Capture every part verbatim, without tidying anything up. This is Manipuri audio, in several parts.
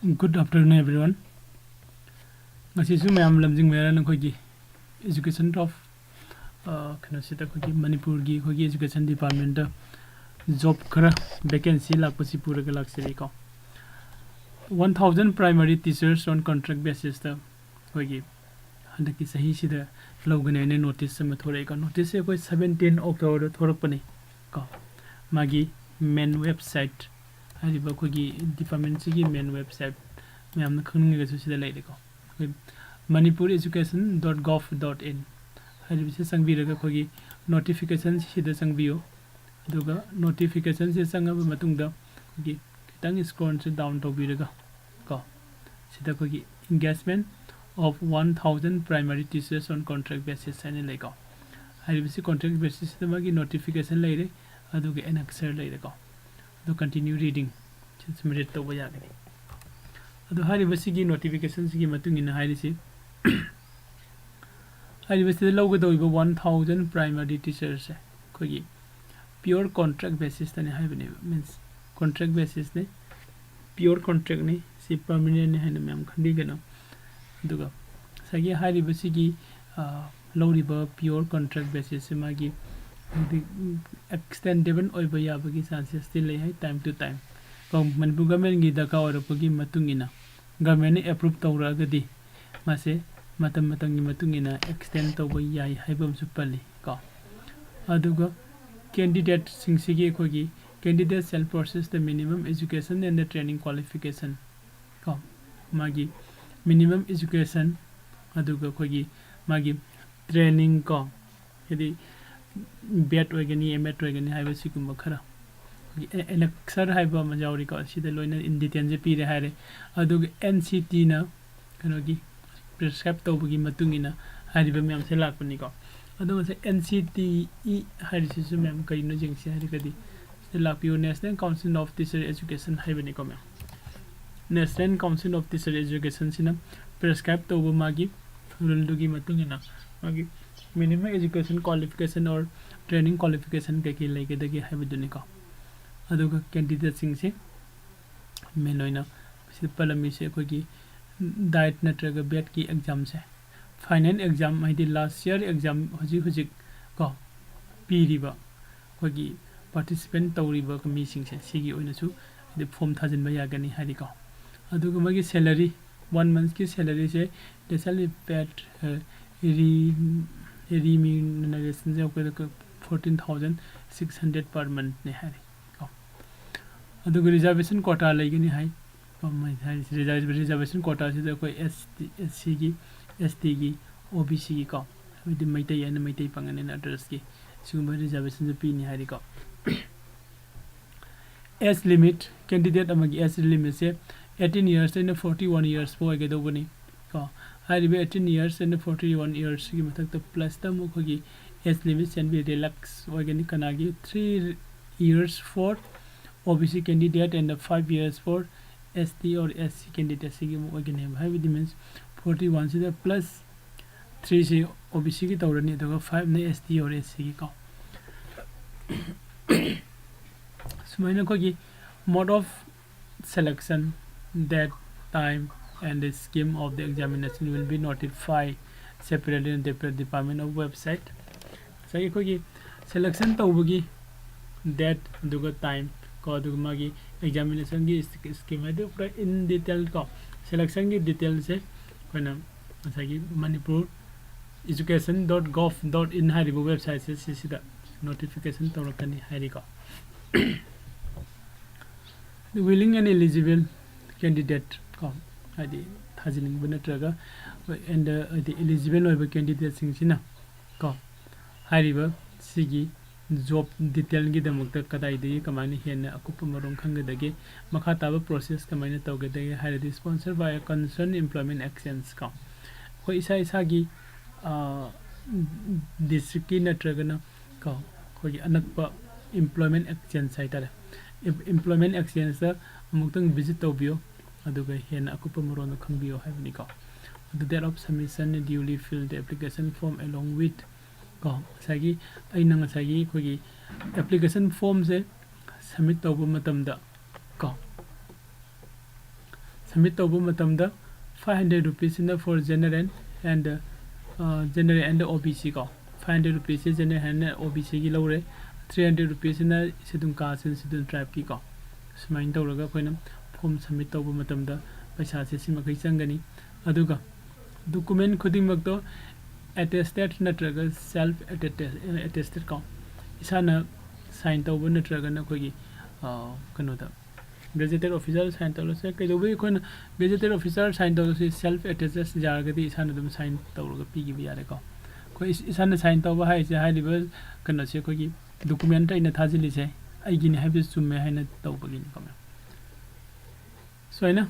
Good afternoon, everyone. ꯉꯁꯤꯁꯨ ꯃꯌꯥꯝ ꯂꯝꯖꯤꯡꯕꯤꯔ ꯅꯈꯣꯏꯒꯤ education of, ꯑ, ꯀꯩꯅꯣꯁꯤꯗ ꯑꯩꯈꯣꯏꯒꯤ ꯃꯅꯤꯄꯨꯔꯒꯤ ꯑꯩꯈꯣꯏꯒꯤ education departmentꯇ job ꯈꯔ vacancy ꯂꯥꯛꯄꯁꯤ ꯄꯨꯔꯒ ꯂꯥꯛꯆꯔꯤꯀꯣ꯫ One thousand primary teachers on contract basisꯇ ꯑꯩꯈꯣꯏꯒꯤ ꯍꯟꯗꯛꯀꯤ ꯆꯍꯤꯁꯤꯗ ꯂꯧꯒꯅꯤ ꯍꯥꯏꯅ notice ꯑꯃ ꯊꯣꯔꯛꯑꯦꯀꯣ꯫ Noticeꯁꯦ ꯑꯩꯈꯣꯏ seventeen Octoberꯗ ꯊꯣꯔꯛꯄꯅꯤ ꯀꯣ꯫ ꯃꯥꯒꯤ main website, ꯍꯥꯏꯔꯤꯕ ꯑꯩꯈꯣꯏꯒꯤ departmentꯁꯤꯒꯤ main website ꯃꯌꯥꯝꯅ ꯈꯪꯅꯤꯡꯉꯒꯁꯨ ꯁꯤꯗ ꯂꯩꯔꯦꯀꯣ꯫ ꯑꯩꯈꯣꯏ manipur education dot gov dot in ꯍꯥꯏꯔꯤꯕꯁꯤ ꯆꯪꯕꯤꯔꯒ ꯑꯩꯈꯣꯏꯒꯤ notificationꯁꯤꯗ ꯆꯪꯕꯤꯌꯨ꯫ ꯑꯗꯨꯒ notificationꯁꯦ ꯆꯪꯉꯕ ꯃꯇꯨꯡꯗ ꯑꯩꯈꯣꯏꯒꯤ ꯈꯤꯇꯪ scrollꯁꯦ down ꯇꯧꯕꯤꯔꯒ ꯀꯣ, ꯁꯤꯗ ꯑꯩꯈꯣꯏꯒꯤ engagement of one thousand primary teachers on contract basis ꯍꯥꯏꯅ ꯂꯩꯀꯣ꯫ ꯍꯥꯏꯔꯤꯕꯁꯤ contract basisꯁꯤꯗ ꯃꯥꯒꯤ notification ꯂꯩꯔꯦ, ꯑꯗꯨꯒ annexure ꯂꯩꯔꯦꯀꯣ꯫ ꯑꯗꯨ continue reading ꯁꯤꯁꯨ read ꯇꯧꯕ ꯌꯥꯒꯅꯤ꯫ ꯑꯗꯨ ꯍꯥꯏꯔꯤꯕꯁꯤꯒꯤ notificationꯁꯤꯒꯤ ꯃꯇꯨꯡ ꯏꯟꯅ ꯍꯥꯏꯔꯤꯁꯤ, ꯍꯥꯏꯔꯤꯕꯁꯤꯗ ꯂꯧꯒꯗꯧꯔꯤꯕ one thousand primary teacherꯁꯦ ꯑꯩꯈꯣꯏꯒꯤ pure contract basisꯇꯅꯤ ꯍꯥꯏꯕꯅꯦꯕ, means contract basisꯅꯤ, pure contractꯅꯤ, ꯁꯤ permanentꯅꯤ ꯍꯥꯏꯅ ꯃꯌꯥꯝ ꯈꯟꯕꯤꯒꯅꯨ꯫ ꯑꯗꯨꯒ ꯉꯁꯥꯏꯒꯤ ꯍꯥꯏꯔꯤꯕꯁꯤꯒꯤ, ꯑ, ꯂꯧꯔꯤꯕ pure contract basisꯁꯦ ꯃꯥꯒꯤ ꯍꯥꯏꯗꯤ extendable ꯑꯣꯏꯕ ꯌꯥꯕꯒꯤ chancesꯇꯤ ꯂꯩ ꯍꯥꯏ, time to time꯫ ꯀꯣ, ꯃꯅꯤꯄꯨꯔ governmentꯀꯤ ꯗꯔꯀꯥꯔ ꯑꯣꯏꯔꯛꯄꯒꯤ ꯃꯇꯨꯡ ꯏꯟꯅ, governmentꯅ approve ꯇꯧꯔꯛꯑꯒꯗꯤ ꯃꯥꯁꯦ ꯃꯇꯝ ꯃꯇꯝꯒꯤ ꯃꯇꯨꯡ ꯏꯟꯅ extend ꯇꯧꯕ ꯌꯥꯏ ꯍꯥꯏꯕ ꯑꯃꯁꯨ ꯄꯜꯂꯤ ꯀꯣ꯫ ꯑꯗꯨꯒ candidateꯁꯤꯡꯁꯤꯒꯤ ꯑꯩꯈꯣꯏꯒꯤ candidate shall possess the minimum education and the training qualification ꯀꯣ, ꯃꯥꯒꯤ minimum education, ꯑꯗꯨꯒ ꯑꯩꯈꯣꯏꯒꯤ ꯃꯥꯒꯤ training ꯀꯣ, ꯍꯥꯏꯗꯤ B.Ed ꯑꯣꯏꯒꯅꯤ, M.Ed ꯑꯣꯏꯒꯅꯤ ꯍꯥꯏꯕ ꯁꯤꯒꯨꯝꯕ ꯈꯔ꯫ ꯑꯩꯈꯣꯏꯒꯤ ꯑꯦ-, annexure ꯍꯥꯏꯕ ꯑꯃ ꯌꯥꯎꯔꯤꯀꯣ, ꯁꯤꯗ ꯂꯣꯏꯅ in detailꯁꯦ ꯄꯤꯔꯦ ꯍꯥꯏꯔꯦ꯫ ꯑꯗꯨꯒ N C Tꯅ ꯀꯩꯅꯣꯒꯤ prescribe ꯇꯧꯕꯒꯤ ꯃꯇꯨꯡ ꯏꯟꯅ ꯍꯥꯏꯔꯤꯕ ꯃꯌꯥꯝꯁꯦ ꯂꯥꯛꯄꯅꯤꯀꯣ꯫ ꯑꯗꯣ ꯉꯁꯥꯏ N C T E ꯍꯥꯏꯔꯤꯁꯤꯁꯨ ꯃꯌꯥꯝ ꯀꯔꯤꯅꯣ ꯌꯦꯡꯁꯤ ꯍꯥꯏꯔꯒꯗꯤ, ꯁꯤꯗ ꯂꯥꯛꯄꯤꯌꯨ, National Council of Teacher Education ꯍꯥꯏꯕꯅꯤꯀꯣ ꯃꯌꯥꯝ꯫ National Council of Teacher Educationꯁꯤꯅ prescribe ꯇꯧꯕ ꯃꯥꯒꯤ ruleꯗꯨꯒꯤ ꯃꯇꯨꯡ ꯏꯟꯅ ꯃꯥꯒꯤ minimum education qualification or training qualification ꯀꯩꯀꯩ ꯂꯩꯒꯗꯒꯦ ꯍꯥꯏꯕꯗꯨꯅꯤꯀꯣ꯫ ꯑꯗꯨꯒ candidateꯁꯤꯡꯁꯦ main ꯑꯣꯏꯅ ꯁꯤꯗ ꯄꯜꯂꯝꯃꯤꯁꯦ ꯑꯩꯈꯣꯏꯒꯤ ꯗꯥꯏꯠ ꯅꯠꯇ꯭ꯔꯒ ꯕꯦꯠꯀꯤ ꯑꯦꯛꯖꯥꯝꯁꯦ, ꯐꯥꯏꯅꯦꯜ ꯑꯦꯛꯖꯥꯝ, ꯍꯥꯏꯗꯤ ꯂꯥꯁ ꯌꯔ ꯑꯦꯛꯖꯥꯝ ꯍꯧꯖꯤꯛ ꯍꯧꯖꯤꯛ ꯀꯣ ꯄꯤꯔꯤꯕ ꯑꯩꯈꯣꯏꯒꯤ ꯄꯥꯔꯇꯤꯁꯤꯄꯦꯟ ꯇꯧꯔꯤꯕ ꯃꯤꯁꯤꯡꯁꯦ, ꯁꯤꯒꯤ ꯑꯣꯏꯅꯁꯨ ꯍꯥꯏꯗꯤ ꯐꯣꯝ ꯊꯥꯖꯤꯟꯕ ꯌꯥꯒꯅꯤ ꯍꯥꯏꯗꯤꯀꯣ꯫ ꯑꯗꯨꯒ ꯃꯥꯒꯤ ꯁꯦꯂꯔꯤ, ꯋꯥꯟ ꯃꯟꯁꯀꯤ ꯁꯦꯂꯔꯤꯁꯦ, ꯗꯦꯁꯥꯂꯤ ꯄꯦꯠ ꯔꯤꯃ꯭ꯌꯨꯅꯔꯦꯁꯟꯁꯦ ꯑꯩꯈꯣꯏꯗ forty thousand six hundred per ꯃꯟꯊꯅꯦ ꯍꯥꯏꯔꯤ ꯀꯣ꯫ ꯑꯗꯨꯒ ꯔꯤꯖꯥꯔꯕꯦꯁꯟ ꯀꯣꯇꯥ ꯂꯩꯒꯅꯤ ꯍꯥꯏ꯫ ꯔꯤꯖꯥꯔꯕꯦꯁꯟ ꯀꯣꯇꯥꯁꯤꯗ ꯑꯩꯈꯣꯏ ꯑꯦꯁ ꯇꯤ, ꯑꯦꯁ ꯁꯤꯒꯤ, ꯑꯦꯁ ꯇꯤꯒꯤ, ꯑꯣ ꯕꯤ ꯁꯤꯒꯤ ꯀꯣ, ꯍꯥꯏꯕꯗꯤ ꯃꯩꯇꯩ ꯑꯅ ꯃꯩꯇꯩ ꯄꯥꯉꯟ ꯑꯅ ꯑꯗꯔꯁꯀꯤ ꯁꯤꯒꯨꯝꯕ ꯔꯤꯖꯥꯔꯕꯦꯁꯟꯁꯨ ꯄꯤꯅꯤ ꯍꯥꯏꯔꯤꯀꯣ꯫ ꯑꯦꯖ ꯂꯤꯃꯤꯠ, ꯀꯦꯟꯗꯤꯗꯦꯠ ꯑꯃꯒꯤ ꯑꯦꯖ ꯂꯤꯃꯤꯠꯁꯦ ꯑꯩꯠꯇꯤꯟ ꯌꯔꯁꯇꯩꯅ ꯐꯣꯔꯇꯤ ꯋꯥꯟ ꯌꯔꯁ ꯐꯥꯎ ꯑꯣꯏꯒꯗꯧꯕꯅꯤ ꯀꯣ꯫ ꯍꯥꯏꯔꯤꯕ eighteen years and forty one ꯌꯔꯁꯀꯤ ꯃꯊꯛꯇ ꯄ꯭ꯂꯁꯇ ꯑꯃꯨꯛ ꯑꯩꯈꯣꯏꯒꯤ ꯑꯦꯖ ꯂꯤꯃꯤꯠ ꯆꯦꯟꯕꯤ ꯔꯤꯂꯦꯛꯁ ꯑꯣꯏꯒꯅꯤ꯫ ꯀꯅꯥꯒꯤ? Three years for O B C candidate and five years for S T or S C candidate ꯁꯤꯒꯤ ꯑꯃꯨꯛ ꯑꯣꯏꯒꯅꯦꯕ꯫ ꯍꯥꯏꯕꯗꯤ ꯃꯤꯟꯁ ꯐꯣꯔꯇꯤ ꯋꯥꯟꯁꯤꯗ ꯄ꯭ꯂꯁ ꯊ꯭ꯔꯤꯁꯤ ꯑꯣ ꯕꯤ ꯁꯤꯒꯤ ꯇꯧꯔꯅꯤ, ꯑꯗꯨꯒ ꯐꯥꯏꯚꯅ ꯑꯦꯁ ꯇꯤ ꯑꯣꯔ ꯑꯦꯁ ꯁꯤꯒꯤ ꯀꯣ꯫ ꯁꯨꯃꯥꯏꯅ ꯑꯩꯈꯣꯏꯒꯤ mode of selection, date, time and the scheme of the examination will be notified separately in the Department of Website. ꯉꯁꯥꯏꯒꯤ ꯑꯩꯈꯣꯏꯒꯤ ꯁꯦꯂꯦꯛꯁꯟ ꯇꯧꯕꯒꯤ ꯗꯦꯠ, ꯑꯗꯨꯒ ꯇꯥꯏꯝ ꯀꯣ, ꯑꯗꯨꯒ ꯃꯥꯒꯤ ꯑꯦꯛꯖꯥꯃꯤꯅꯦꯁꯟꯒꯤ ꯁ꯭ꯀꯤꯝ, ꯍꯥꯏꯗꯤ ꯄꯨꯔꯥ ꯏꯟ ꯗꯤꯇꯦꯜ ꯀꯣ, ꯁꯦꯂꯦꯛꯁꯟꯒꯤ ꯗꯤꯇꯦꯜꯁꯦ ꯑꯩꯈꯣꯏꯅ ꯉꯁꯥꯏꯒꯤ Manipur education dot gov dot in ꯍꯥꯏꯔꯤꯕ ꯋꯦꯕꯁꯥꯏꯠꯁꯦ ꯁꯤꯁꯤꯗ ꯅꯣꯇꯤꯐꯤꯀꯦꯁꯟ ꯇꯧꯔꯛꯀꯅꯤ ꯍꯥꯏꯔꯤꯀꯣ꯫ Willing and eligible candidate ꯀꯣ, ꯍꯥꯏꯗꯤ ꯊꯥꯖꯤꯟꯅꯤꯡꯕ ꯅꯠꯇ꯭ꯔꯒ and ꯍꯥꯏꯗꯤ eligible ꯑꯣꯏꯕ ꯀꯦꯟꯗꯤꯗꯦꯠꯁꯤꯡꯁꯤꯅ ꯀꯣ, ꯍꯥꯏꯔꯤꯕ ꯁꯤꯒꯤ ꯖꯣꯕ ꯗꯤꯇꯦꯜꯒꯤꯗꯃꯛꯇ ꯀꯗꯥꯏꯗꯒꯤ ꯀꯃꯥꯏꯅ ꯍꯦꯟꯅ ꯑꯀꯨꯞꯄ ꯃꯔꯣꯜ ꯈꯪꯒꯗꯒꯦ, ꯃꯈꯥ ꯇꯥꯕ ꯄ꯭ꯔꯣꯁꯦꯁ ꯀꯃꯥꯏꯅ ꯇꯧꯒꯗꯒꯦ ꯍꯥꯏꯔꯗꯤ, sponsor by a concerned employment exchange ꯀꯣ, ꯑꯩꯈꯣꯏ ꯏꯁꯥ ꯏꯁꯥꯒꯤ ꯗꯤꯁꯇ꯭ꯔꯤꯛꯀꯤ ꯅꯠꯇ꯭ꯔꯒꯅ ꯀꯣ, ꯑꯩꯈꯣꯏꯒꯤ ꯑꯅꯛꯄ employment exchange ꯍꯥꯏꯇꯥꯔꯦ, employment exchangeꯇ ꯑꯃꯨꯛꯇꯪ visit ꯇꯧꯕꯤꯌꯨ, ꯑꯗꯨꯒ ꯍꯦꯟꯅ ꯑꯀꯨꯞꯄ ꯃꯔꯣꯜꯗꯣ ꯈꯪꯕꯤꯌꯨ ꯍꯥꯏꯕꯅꯤꯀꯣ꯫ The date of submission, duly filled application form along with ꯀꯣ, ꯉꯁꯥꯏꯒꯤ ꯑꯩꯅ ꯉꯁꯥꯏꯒꯤ ꯑꯩꯈꯣꯏꯒꯤ ꯑꯦꯄ꯭ꯂꯤꯀꯦꯁꯟ ꯐꯣꯝꯁꯦ ꯁꯕꯃꯤꯠ ꯇꯧꯕ ꯃꯇꯝꯗ ꯀꯣ, Submit ꯇꯧꯕ ꯃꯇꯝꯗ five hundred rupeesꯁꯤꯅ for general and, uh, general and O B C ꯀꯣ, five hundred rupeesꯁꯦ general and O B Cꯒꯤ ꯂꯧꯔꯦ, three hundred rupeesꯁꯤꯅ Scheduled Caste and Scheduled Tribeꯀꯤ ꯀꯣ꯫ ꯁꯨꯃꯥꯏꯅ ꯇꯧꯔꯒ ꯑꯩꯈꯣꯏꯅ form submit ꯇꯧꯕ ꯃꯇꯝꯗ ꯄꯩꯁꯥꯁꯦ ꯁꯤꯃꯈꯩ ꯆꯪꯒꯅꯤ꯫ ꯑꯗꯨꯒ document ꯈꯨꯗꯤꯡꯃꯛꯇꯣ attested ꯅꯠꯇ꯭ꯔꯒ self attested ꯀꯣ, ꯏꯁꯥꯅ sign ꯇꯧꯕ ꯅꯠꯇ꯭ꯔꯒꯅ ꯑꯩꯈꯣꯏꯒꯤ, ꯑ, ꯀꯩꯅꯣꯗ gazetted officer sign ꯇꯧꯔꯁꯦ꯫ ꯀꯩꯗꯧꯕꯒꯤ ꯑꯩꯈꯣꯏꯅ gazetted officer sign ꯇꯧꯔꯁꯤ? Self attested ꯌꯥꯔꯒꯗꯤ ꯏꯁꯥꯅ ꯑꯗꯨꯝ sign ꯇꯧꯔꯒ ꯄꯤꯈꯤꯕ ꯌꯥꯔꯦꯀꯣ꯫ ꯑꯩꯈꯣꯏ ꯏꯁꯥꯅ sign ꯇꯧꯕ ꯍꯥꯏꯁꯦ ꯍꯥꯏꯔꯤꯕ ꯀꯩꯅꯣꯁꯦ ꯑꯩꯈꯣꯏꯒꯤ document ꯑꯩꯅ ꯊꯥꯖꯤꯜꯂꯤꯁꯦ ꯑꯩꯒꯤꯅꯤ ꯍꯥꯏꯕꯁꯤ ꯆꯨꯝꯃꯦ ꯍꯥꯏꯅ ꯇꯧꯕꯒꯤꯅꯤꯀꯣ ꯃꯌꯥꯝ꯫ ꯁꯨꯃꯥꯏꯅ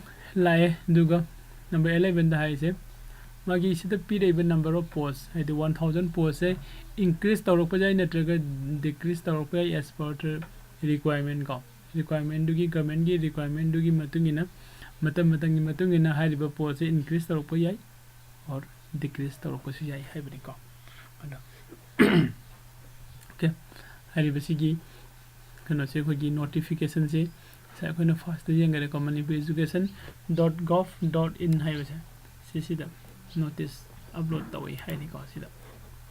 ꯂꯥꯛꯑꯦ꯫ ꯑꯗꯨꯒ number elevenꯗ ꯍꯥꯏꯔꯤꯁꯦ ꯃꯥꯒꯤ ꯁꯤꯗ ꯄꯤꯔꯛꯏꯕ number of post, ꯍꯥꯏꯗꯤ one thousand postꯁꯦ increase ꯇꯧꯔꯛꯄ ꯌꯥꯏ ꯅꯠꯇ꯭ꯔꯒ decrease ꯇꯧꯔꯛꯄ ꯌꯥꯏ as per the requirement ꯀꯣ꯫ Requirementꯗꯨꯒꯤ, governmentꯀꯤ requirementꯗꯨꯒꯤ ꯃꯇꯨꯡ ꯏꯟꯅ, ꯃꯇꯝ ꯃꯇꯝꯒꯤ ꯃꯇꯨꯡ ꯏꯟꯅ ꯍꯥꯏꯔꯤꯕ postꯁꯦ increase ꯇꯧꯔꯛꯄ ꯌꯥꯏ or decrease ꯇꯧꯔꯛꯄꯁꯨ ꯌꯥꯏ ꯍꯥꯏꯕꯅꯤꯀꯣ꯫ ꯑꯗꯣ okay, ꯍꯥꯏꯔꯤꯕꯁꯤꯒꯤ ꯀꯩꯅꯣꯁꯦ, ꯑꯩꯈꯣꯏꯒꯤ notificationꯁꯦ ꯉꯁꯥꯏ ꯑꯩꯈꯣꯏꯅ firstꯇ ꯌꯦꯡꯈꯔꯦꯀꯣ, manipuri education dot gov dot in ꯍꯥꯏꯕꯁꯦ, ꯁꯤꯁꯤꯗ notice upload ꯇꯧꯏ ꯍꯥꯏꯅꯤꯀꯣ꯫ ꯁꯤꯗ,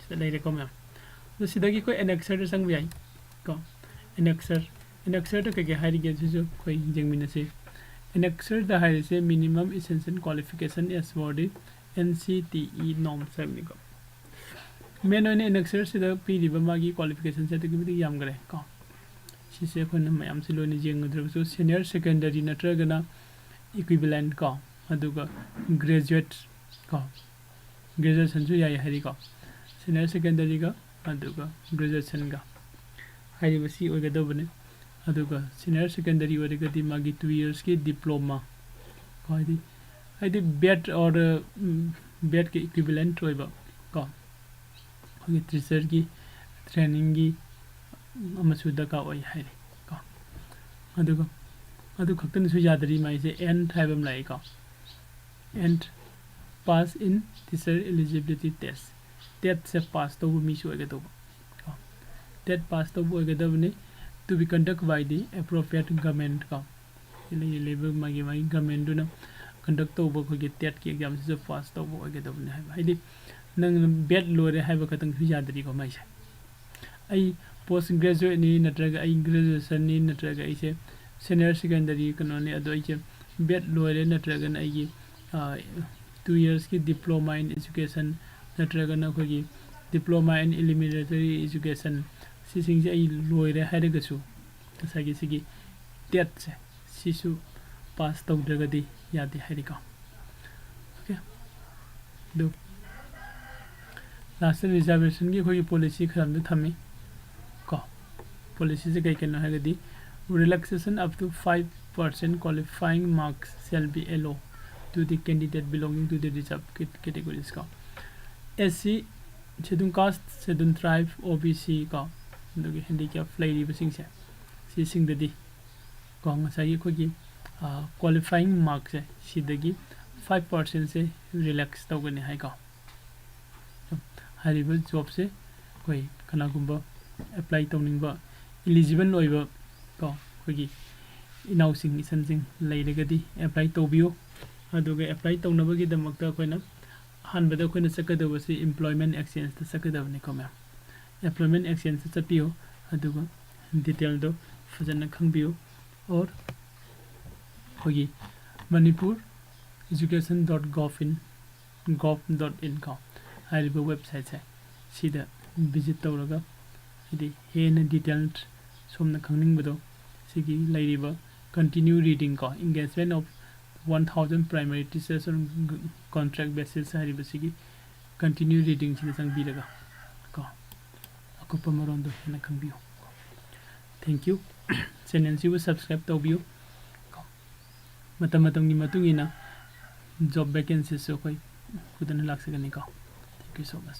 ꯁꯤꯗ ꯂꯩꯔꯦꯀꯣ ꯃꯌꯥꯝ꯫ ꯑꯗꯣ ꯁꯤꯗꯒꯤ ꯑꯩꯈꯣꯏ annexuredꯗ ꯆꯪꯕ ꯌꯥꯏ ꯀꯣ꯫ Annexure, annexuredꯗ ꯀꯩꯀꯩ ꯍꯥꯏꯔꯤꯒꯦ ꯁꯤꯁꯨ ꯑꯩꯈꯣꯏ ꯌꯦꯡꯃꯤꯟꯅꯁꯤ꯫ Annexuredꯗ ꯍꯥꯏꯔꯤꯁꯦ minimum essential qualification as per the N C T E norms ꯍꯥꯏꯕꯅꯤꯀꯣ꯫ Main ꯑꯣꯏꯅ annexuredꯁꯤꯗ ꯄꯤꯔꯤꯕ ꯃꯥꯒꯤ qualificationꯁꯦ ꯑꯗꯨꯛꯀꯤ ꯃꯇꯤꯛ ꯌꯥꯝꯈ꯭ꯔꯦ ꯀꯣ꯫ ꯁꯤꯁꯦ ꯑꯩꯈꯣꯏꯅ ꯃꯌꯥꯝꯁꯦ ꯂꯣꯏꯅ ꯌꯦꯡꯉꯨꯗ꯭ꯔꯒꯁꯨ senior secondary ꯅꯠꯇ꯭ꯔꯒꯅ equivalent ꯀꯣ, ꯑꯗꯨꯒ graduate ꯀꯣ, graduationꯁꯨ ꯌꯥꯏ ꯍꯥꯏꯔꯤꯀꯣ꯫ Senior secondaryꯒ ꯑꯗꯨꯒ graduationꯒ ꯍꯥꯏꯔꯤꯕꯁꯤ ꯑꯣꯏꯒꯗꯕꯅꯤ꯫ ꯑꯗꯨꯒ senior secondary ꯑꯣꯏꯔꯒꯗꯤ ꯃꯥꯒꯤ two yearsꯀꯤ diploma ꯀꯣ, ꯍꯥꯏꯗꯤ, ꯍꯥꯏꯗꯤ B.Ed or, ꯎꯝ, B.Edꯀꯤ equivalent ꯑꯣꯏꯕ ꯀꯣ, ꯑꯩꯈꯣꯏꯒꯤ teacherꯒꯤ trainingꯒꯤ ꯑꯃꯁꯨ ꯗꯔꯀꯥꯔ ꯑꯣꯏ ꯍꯥꯏꯔꯤ ꯀꯣ꯫ ꯑꯗꯨꯒ ꯑꯗꯨ ꯈꯛꯇꯅꯁꯨ ꯌꯥꯗꯔꯤ, ꯃꯥꯏꯁꯦ and ꯍꯥꯏꯕ ꯑꯃ ꯂꯥꯛꯏꯀꯣ, and pass in teacher eligibility test꯫ TETꯁꯦ pass ꯇꯧꯕ ꯃꯤꯁꯨ ꯑꯣꯏꯒꯗꯧꯕ ꯀꯣ꯫ TET pass ꯇꯧꯕ ꯑꯣꯏꯒꯗꯕꯅꯤ, to be conduct by the appropriate government ꯀꯣ꯫ ꯂꯩꯔꯤ ꯂꯩꯕ ꯃꯥꯒꯤ ꯃꯥꯒꯤ ꯒꯃꯦꯟꯗꯨꯅ ꯀꯟꯗꯛ ꯇꯧꯕ ꯑꯩꯈꯣꯏꯒꯤ ꯇꯦꯠꯀꯤ ꯑꯦꯛꯖꯥꯝꯁꯤꯁꯨ ꯄꯥꯁ ꯇꯧꯕ ꯑꯣꯏꯒꯗꯕꯅꯤ ꯍꯥꯏꯕ꯫ ꯍꯥꯏꯗꯤ ꯅꯪꯅ ꯕꯦꯠ ꯂꯣꯏꯔꯦ ꯍꯥꯏꯕ ꯈꯛꯇꯪꯁꯨ ꯌꯥꯗ꯭ꯔꯤꯀꯣ ꯃꯥꯏꯁꯦ꯫ ꯑꯩ ꯄꯣꯁ ꯒ꯭ꯔꯦꯖꯨꯋꯦꯠꯅꯤ, ꯅꯠꯇ꯭ꯔꯒ ꯑꯩ ꯒ꯭ꯔꯦꯖꯨꯋꯦꯁꯟꯅꯤ, ꯅꯠꯇ꯭ꯔꯒ ꯑꯩꯁꯦ ꯁꯦꯅꯤꯌꯔ ꯁꯦꯀꯦꯟꯗꯔꯤ ꯀꯩꯅꯣꯅꯤ, ꯑꯗꯣ ꯑꯩꯁꯦ ꯕꯦꯠ ꯂꯣꯏꯔꯦ, ꯅꯠꯇ꯭ꯔꯒꯅ ꯑꯩꯒꯤ ꯇꯨ ꯌꯔꯁꯀꯤ ꯗꯤꯄ꯭ꯂꯣꯃꯥ ꯏꯟ ꯏꯖꯨꯀꯦꯁꯟ, ꯅꯠꯇ꯭ꯔꯒꯅ ꯑꯩꯈꯣꯏꯒꯤ ꯗꯤꯄ꯭ꯂꯣꯃꯥ ꯏꯟ ꯏꯂꯤꯃꯦꯟꯇꯔꯤ ꯏꯖꯨꯀꯦꯁꯟ, ꯁꯤꯁꯤꯡꯁꯦ ꯑꯩ ꯂꯣꯏꯔꯦ ꯍꯥꯏꯔꯒꯁꯨ ꯉꯁꯥꯏꯒꯤ ꯁꯤꯒꯤ ꯇꯦꯠꯁꯦ ꯁꯤꯁꯨ ꯄꯥꯁ ꯇꯧꯗ꯭ꯔꯒꯗꯤ ꯌꯥꯗꯦ ꯍꯥꯏꯔꯤꯀꯣ꯫ ꯑꯣꯀꯦ, ꯑꯗꯨ ꯂꯥꯁꯇ ꯔꯤꯖꯥꯔꯕꯦꯁꯟꯒꯤ ꯑꯩꯈꯣꯏꯒꯤ ꯄꯣꯂꯤꯁꯤ ꯈꯔ ꯑꯃꯗꯤ ꯊꯝꯃꯤ ꯀꯣ꯫ ꯄꯣꯂꯤꯁꯤꯁꯦ ꯀꯩ ꯀꯩꯅꯣ ꯍꯥꯏꯔꯒꯗꯤ, relaxation up to five percent qualifying marks shall be allowed to the candidate belonging to the reserved cat- categories ꯀꯣ꯫ ꯑꯦꯁ ꯁꯤ, ꯁꯦꯗꯨꯜ ꯀꯥꯁ, ꯁꯦꯗꯨꯜ ꯇ꯭ꯔꯥꯏꯕ, ꯑꯣ ꯕꯤ ꯁꯤ ꯀꯣ, ꯑꯗꯨꯒꯤ ꯍꯦꯟꯗꯤꯀꯦꯞ ꯂꯩꯔꯤꯕꯁꯤꯡꯁꯦ, ꯁꯤꯁꯤꯡꯗꯗꯤ ꯀꯣ ꯉꯁꯥꯏꯒꯤ ꯑꯩꯈꯣꯏꯒꯤ ꯀ꯭ꯋꯥꯂꯤꯐꯥꯏꯌꯤꯡ ꯃꯥꯔꯛꯁꯦ ꯁꯤꯗꯒꯤ ꯐꯥꯏꯚ ꯄꯥꯔꯁꯦꯟꯁꯦ ꯔꯤꯂꯦꯛꯁ ꯇꯧꯒꯅꯤ ꯍꯥꯏꯀꯣ꯫ ꯍꯥꯏꯔꯤꯕ ꯖꯣꯕꯁꯦ ꯑꯩꯈꯣꯏ ꯀꯅꯥꯒꯨꯝꯕ ꯑꯦꯄ꯭ꯂꯥꯏ ꯇꯧꯅꯤꯡꯕ ꯏꯂꯤꯖꯤꯕꯜ ꯑꯣꯏꯕ ꯀꯣ ꯑꯩꯈꯣꯏꯒꯤ ꯏꯅꯥꯎꯁꯤꯡ ꯏꯆꯟꯁꯤꯡ ꯂꯩꯔꯒꯗꯤ ꯑꯦꯄ꯭ꯂꯥꯏ ꯇꯧꯕꯤꯌꯨ꯫ ꯑꯗꯨꯒ ꯑꯦꯄ꯭ꯂꯥꯏ ꯇꯧꯅꯕꯒꯤꯗꯃꯛꯇ ꯑꯩꯈꯣꯏꯅ ꯑꯍꯥꯟꯕꯗ ꯑꯩꯈꯣꯏꯅ ꯆꯠꯀꯗꯕꯁꯤ ꯏꯝꯄ꯭ꯂꯣꯏꯃꯦꯟ ꯑꯦꯛꯁꯆꯦꯟꯖꯇ ꯆꯠꯀꯗꯕꯅꯤꯀꯣ ꯃꯌꯥꯝ꯫ ꯑꯦꯝꯄ꯭ꯂꯣꯏꯃꯦꯟ ꯑꯦꯛꯁꯆꯦꯟꯖꯇ ꯆꯠꯄꯤꯌꯨ, ꯑꯗꯨꯒ ꯗꯤꯇꯦꯜꯗꯣ ꯐꯖꯅ ꯈꯪꯕꯤꯌꯨ꯫ ꯑꯣꯔ ꯑꯩꯈꯣꯏꯒꯤ ꯃꯅꯤꯄꯨꯔ ꯏꯖꯨꯀꯦꯁꯟ ꯗꯣꯠ ꯒꯣꯚ ꯏꯟ ꯒꯣꯚ ꯗꯣꯠ ꯏꯟ ꯀꯣ ꯍꯥꯏꯔꯤꯕ ꯋꯦꯕꯁꯥꯏꯠꯁꯦ ꯁꯤꯗ ꯚꯤꯖꯤꯠ ꯇꯧꯔꯒ, ꯍꯥꯏꯗꯤ ꯍꯦꯟꯅ ꯗꯤꯇꯦꯜ ꯁꯣꯝꯅ ꯈꯪꯅꯤꯡꯕꯗꯣ ꯁꯤꯒꯤ ꯂꯩꯔꯤꯕ continue reading ꯀꯣ, engagement of one thousand primary teachers on contract basis ꯍꯥꯏꯔꯤꯕꯁꯤꯒꯤ continue reading ꯁꯤꯗ ꯆꯪꯕꯤꯔꯒ ꯀꯣ ꯑꯀꯨꯞꯄ ꯃꯔꯣꯟꯗꯣ ꯍꯦꯟꯅ ꯈꯪꯕꯤꯌꯨ꯫ Thank you꯫ ꯆꯦꯅꯦꯜꯁꯤꯕꯨ ꯁꯕꯁꯀ꯭ꯔꯥꯏꯕ ꯇꯧꯕꯤꯌꯨ ꯀꯣ꯫ ꯃꯇꯝ ꯃꯇꯝꯒꯤ ꯃꯇꯨꯡ ꯏꯟꯅ ꯖꯣꯕ ꯚꯦꯀꯦꯟꯁꯤꯁꯨ ꯑꯩꯈꯣꯏ ꯄꯨꯗꯨꯅ ꯂꯥꯛꯆꯒꯅꯤꯀꯣ꯫ Thank you so much꯫